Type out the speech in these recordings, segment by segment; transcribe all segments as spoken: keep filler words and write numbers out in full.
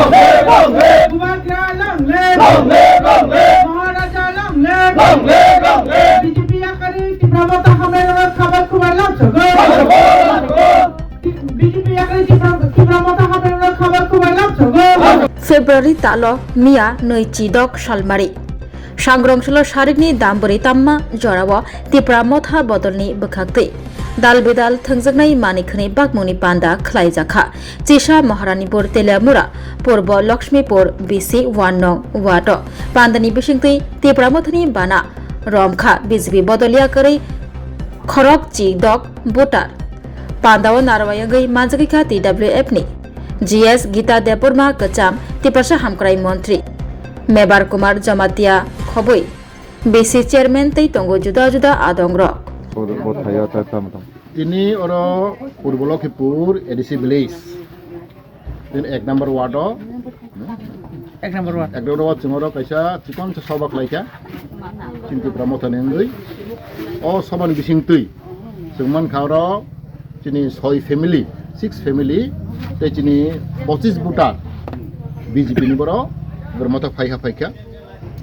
Bubagra long live! Long live, long live! Maharaja long live! Long live, long live! B J P yakarwi Tipra Motha hamrayno khabai khubai lamsogo. B J P yakarwi Tipra, Tipra Motha hamrayno khabai khubai lamsogo. February talo miya nui chidok salmari. Sangrongsulo sarikni dambwrwi tamma jorao Tipra Motha bodolni bwkhaktwi dal bidal thwngjaknai manwi khwnwi bakmungni panda khlaijakha. Chisa Maharanipur Teliamura, Purbo Lakshmipur B C one nong ward o pandani bisingtwi Tipra Mothani bana romkha B J P bodol yakarwi khorok chidok voter. Pandao narwai wngwi manjagwikha T W F ni G S Gita Debbarma kwcham Tiprasa hamkrai montri Mebar Kumar Jamatia khobwi B C chairman tei tongo juda juda adongrok. Bo, bo thaya ta tam tam. Tini oro Purbo Lokhipur A D C village. Tini ek number ward o. Ek number ward. Ek number ward chwng oro kaisa chikon sa soba khlaikha. Chini Tipra Mothani wngwi. O sobani bisingtwi chwng mankha oro chini soi family, six family, tei chini pochis voter B J P ni borok, borok Motha phaiha phaikha.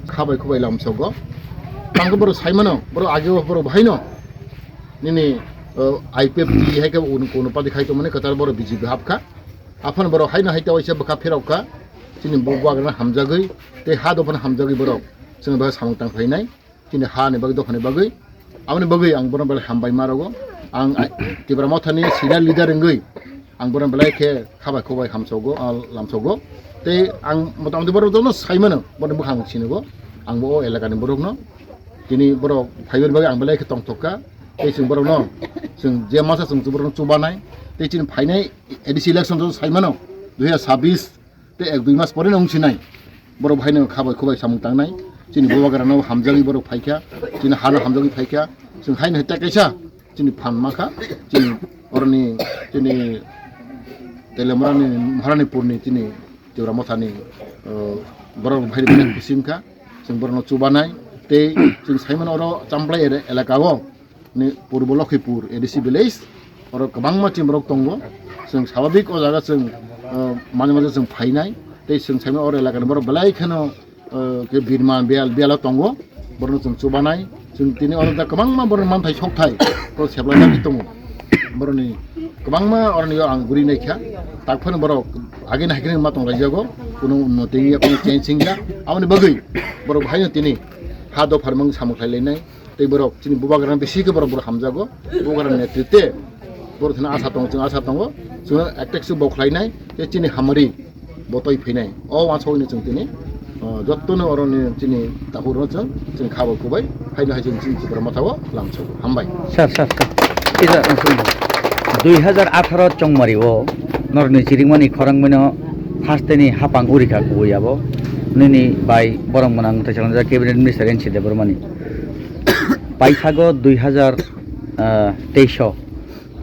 Khabai khubai lamsogo. Tangkhe borok saimano, borok ageo borok bahaino. Nini, uh, I P F T hai khe un-, kono party khai tongmani kwtal borok B J P hapkha. Aphano borok haino hai ta waisa bwkha pherok kha. Chini bo bubagrano hamjagwi, tei ha dophano hamjagwi borok chwngno bagwi samung tang phainai. Chini ha ni bagwi, dopha ni bagwi. Aboni bagwi ang borokno belai hambai ma rogo. Ang, ai, Tipra Mothani senior leader wngwi ang borokno belai khe khabai khubai hamsogo, ah, lamsogo. Tei ang motamoti borok jotono saimano, borokni bwkhang sinigo. Ang bo o elakani borokno. Tini borok phaibar bagwi ang belai khe tongthok kha. Tei chwng borokno, chwng je masa chwng borokno chubanai. Tei chini phainai A D C election joto saimano, dui hazar sabbish tei ek dui mas pore no wngsinai. Borok haino khabai khubai samung tangnai. Chini bubagrano hamjagwi borok phaikha. Chini hano hamjagwi phaikha. Chwng haino tei kaisa chini phan makha. Chini oroni chini Telemrani Maharanipurni chini Tipra Mothani, uh, borok hai bising kha. Chwng borokno chubanai. Tei chwng saimano oro Champlai ere-, elaka o. Ni Purbo Lokhipur A D C village, oro kwbangma chini borok tongo. Chwng swababik o jaga chwng, ah, maje maje chwng phainai. Tei chwng saimano oro elakani borok belai kheno, ah, khe birman biyal, biyalo tongo. Borokno chwng chubanai. Chwng tini oro da kwbangma borokni manthai sokthai, borok seplaijagwi tongo. Borokni kwbangma oroni o ang guri naikha. Takphano borok agini hai kheno ma tonglaijago. Kuno unnoti wngya, kuno change wngya. Aboni bagwi borok haino tini ha dopharmung samung khlai lainai. Tei borok chini bubagrano bisi khe borok, borok hamjago. Bubagrani netritwe borok thani asa tongo, chwng asa tongo. Chwngno ekta kisa bo khlainai, tei chini hamari bo toi phainai. O uansukni chwng tini, o, jotono oroni chini takhurno chwng, chini kha bo kubai, haino hai chwng chini Tipra Mothao lamsogo. Hambai. Sir, sir, sir. Kisa, dui hazar atharo chongmari o norni chiringmani khorang mano haste ni hapang urikha kubui abo. Nini bai borok mwnang tei chwng cabinet minister N C Debbarmani. Paisago dui hazar, ah, teis o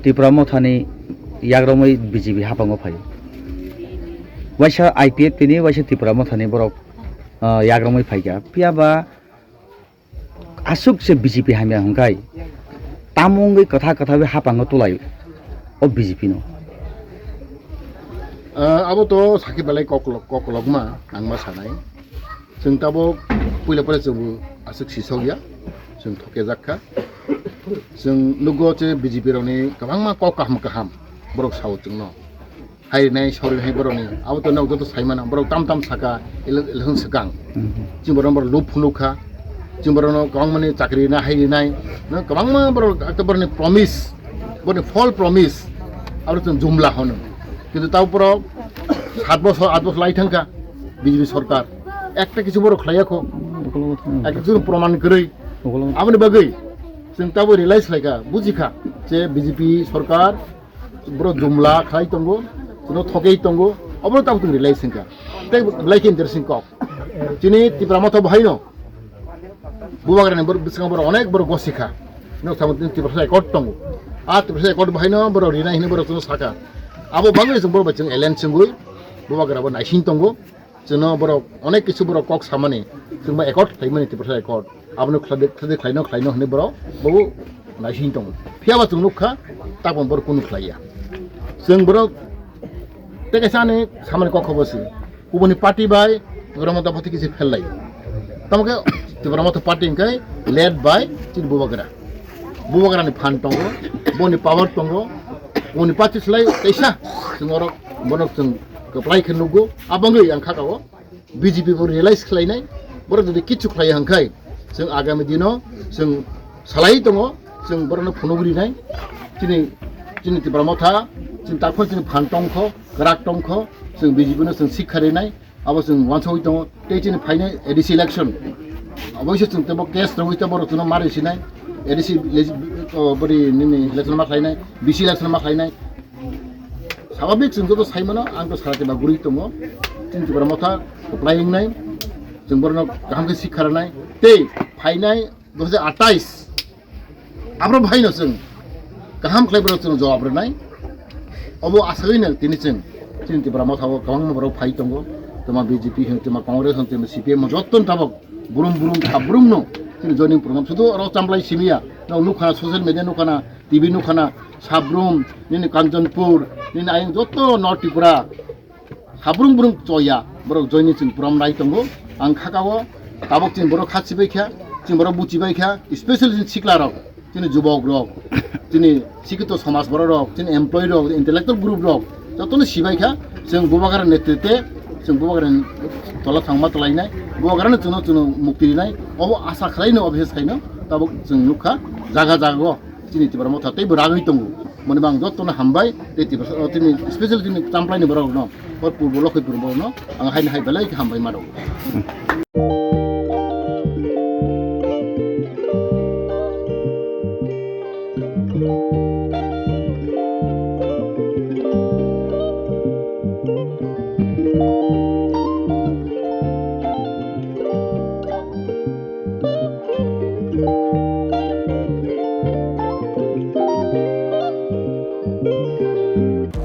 Tipra Mothani yagromwi B J P hapango phaio. Waisa I P F T ni, waisa Tipra Mothani borok, ah, yagromwi phaikha. Phiya ba aswk se B J P hamya hwnkhe tamo wngwi kwtha kwtha bai hapango tulai o B J P no. Ah, abo to sakhe belai koklok, koklokma ang ma sanai. Chwng tabuk puila puila chwngbo aswk sisokya, chwng thokjak kha. Chwng nugo je B J P rokni kwbangma kok kaham kaham borok sao chwngno. Hai rinai, sori rinai borokni. Abo to nok joto saimano. Borok tam tam saka ele-, election swkang. Mhm. Chini borok, borok lub phunuk kha. Chini borokno kwbangmani chakri rinai, hai rinai. No, kwbangma borok, ekta borokni promise, borokni false promise. Abo chwng jumla hono. Kintu tao borok sat bosor, at bosor lai thangkha B J P sorkar. Ekta kichu borok khlaiya kho. Ekta kichu proman kwrwi. Aboni bagwi chwng tabo realize khlaikha, bujikha je B J P sorkar borok jumla khlai tongo, chwngno thokei tongo, obono tabo chwng realize wngkha. Tei belai khe interesting kok. Chini Tipra Motha bo haino Bubagrani bor-, bwskango borok onek borok gosikha. Nok samo tini Tiprasa Accord tongo. A Tiprasa Accord bo haino borok rinai hwnwi borok chwngno sakha. Abo bangwi chwng borok bai chwng alliance wngwi Bubagra bo naising tongo. Chwngno borok onek kisu borok kok samani, chwngno accord khlaimani Tiprasa Accord. Abono khladi, khladi khlaino, khlaino hwnwi borok bobo naising tongo. Phiyaba chwng nukha, tabon borok kunu khlaiya. Chwng borok tei kaisa ani samani kok kho bo se. Kubuni party bai Tipra Motha party kisi phel lai. Tamo khe Tipra Motha party hwnkhe led by chini Bubagra. Bubagrani phan tongo, boni power tongo, boni party slai kaisa chwng oro bono chwng kwplai khe nukgo. Abangwi ang kha kao B J P bo realize khlainai, borok jodi kichu khlai hwnkhe chwng agami dino chwng salai tongo, chwng borokno phunuk rinai. Chini, chini Tipra Motha, chini takhon chini phan tongkho, kwrak tongkho, chwng B J P no chwng sikha rinai. Abo chwng uansugwi tongo, tei chini phainai A D C election. Oboise chwng teibo case rwgwi tei borok chwngno ma rwsinai, A D C legi-, o, bori nini election ma khlainai, B C election ma khlainai. Swababik chwng joto sai mano, ang to sara tiba guri tongo, chini Tipra Motha kwplai wngnai, chwng borokno kaham khe sikha rwnai, tei phainai dui hajar athais, abro bahaino chwng kaham khlai borok chwng jawab rwnai. Obo asagwino tini chwng chini Tipra Motha o kwbangma borok phai tongo, twma B J P hwn, twma Congress hwn, twma C P M hwn, jottoni tabok brum brum, sabrumno chini joining program. Sudu oro champlai simiya, nok nukhana, social media nukhana, T V nukhana, sabrum, nini Kanchanpur, nini ayang jotto North Tripura, Habrung brung choya, borok joini chwng puram nai tongo. Ang khakao tabok chini borok kha chibai kha, chini borok buchibai kha, especially chini sikla rok, chini jubok rok, chini sikito somaj borok rok, chini employee rok, intellectual group rok, jotono sibai kha, chwng Bubagra netrite, chwng Bubagra tola thangma twlainai, Bubagrano chwngno chwngno mukti rinai, obo asa khwlaino, obo hai khaino tabok chwng nukha jaga jaga o. Chini Tipra Motha teibo ragwi tongo. Moni bang jotono hambai, tei Tipra, o, tini special tini Champlaini borokno, o purbo Lokhipur borokno ang haini hai belai khe hambai mano.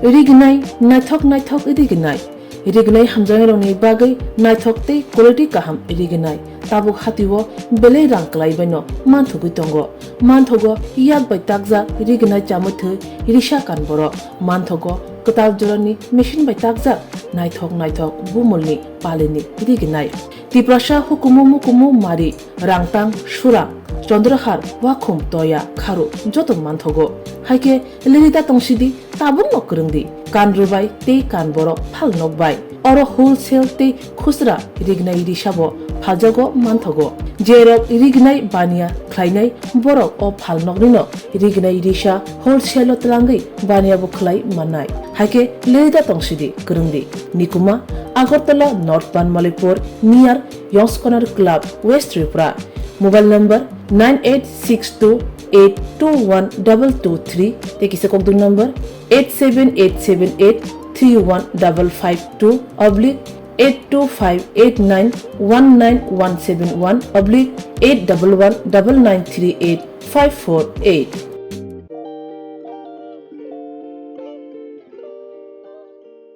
Rignai, naithok naithok rignai. Rignai hamjaknairokni bagwi naithok tei quality kaham rignai. Tabuk hatio belai rang kwlaibaino manthogwi tongo. Manthogo yak bai takjak rignai chamwi thwi risa kan borok. Manthogo kwtal jorani machine bai takjak naithok naithok bumulni palini rignai. Tiprasa hukumu mukumu mari, rangtang, surang, chondrohar, wakhum, toya, kharu joto manthogo. Haikhe lirida tongsidi, tabukno kwrwngdi, kan rwbai tei kan borok phal nokbai. Oro wholesale tei khusra rignai risabo phaljago manthogo. Jerok rignai baniya khlainai borok o phalnoknino rignai risa wholesale-o twlangwi baniyabo khlai mannai. Haikhe lirida tongsidi, kwrwngdi. Nikuma, Agartala North Banmalipur, near Yongskhonar Club, West Tripura. Mobile number nine eight six two eight two one double two three, tei kisa kokdwng number eight seven eight seven eight three one double five two oblique eight two five eight nine one nine one seven one oblique eight double one double nine three eight five four eight.